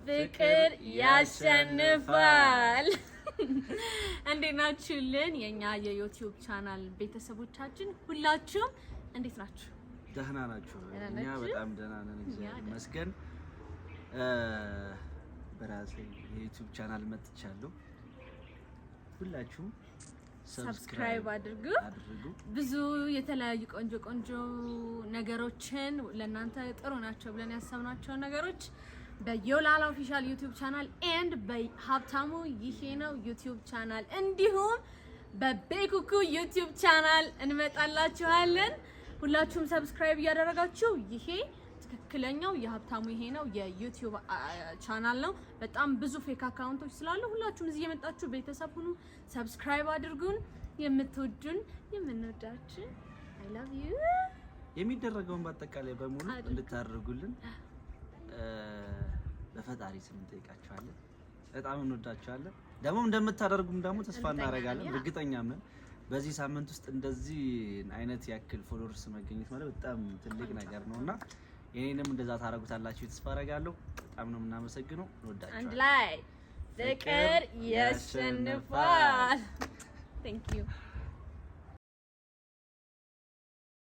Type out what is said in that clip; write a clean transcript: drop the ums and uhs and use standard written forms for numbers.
ፍቅር ያሸንፋል። እንዴት ናችሁልን? የኛ የ YouTube channel ቤተሰቦቻችን ሁላችሁም እንዴት ናችሁ? ደህና ናችሁ? ደህና እኛ ናችሁ? በጣም ደህና ነን፣ እግዚአብሔር እኛ ደህና። ይመስገን። በራሴ የ YouTube channel መጥቻለሁ። ሁላችሁም Subscribe አድርጉ። አድርጉ። ብዙ የተለያዩ ቆንጆ ቆንጆ ነገሮችን፣ ለእናንተ ጥሩ ናቸው ብለን ያሰብናቸውን ነገሮች በዮላላ Official YouTube channel and በሀብታሙ ይሄ ነው YouTube channel እንዲሁም በቤኩኩ YouTube channel እንመጣላችኋለን። ሁላችሁም subscribe እያደረጋችሁ፣ ይሄ ትክክለኛው የሀብታሙ ይሄ ነው የ YouTube channel ነው። በጣም ብዙ fake account ኦች ስላሉ ሁላችሁም እዚህ የመጣችሁ ቤተሰብ ሁኑ፣ subscribe አድርጉን። የምትወዱን፣ የምንወዳችሁ፣ I love you። የሚደረገውን በአጠቃላይ በሙሉ አድርጉ። እንድታደርጉልን በፈጣሪ ስም እንጠይቃችኋለን። በጣም እንወዳችኋለን። ደግሞ እንደምታደርጉም ደግሞ ተስፋ እርግጠኛ ነን፣ እናደርጋለን። Yeah። እርግጠኛ ምን በዚህ ሳምንት ውስጥ እንደዚህ አይነት ያክል followers መገኘት ማለት በጣም ትልቅ ነገር ነው እና የኔንም እንደዛ ታደርጉታላችሁ ተስፋ አደርጋለሁ። በጣም ነው የምናመሰግነው። አንድ እንወዳችኋለን። ላይ ፍቅር ያሸንፋል። Thank you.